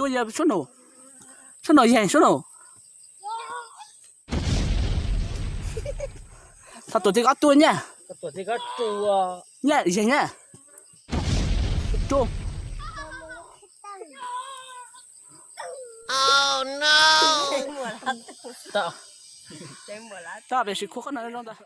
Tua yog sub nus, sub nus yeeg sub nus. Thaum tuam txiv koj tua nyaj, nyaj yeeg nyaj. Rub. Tau pem sim khua qhov no zoo ntag.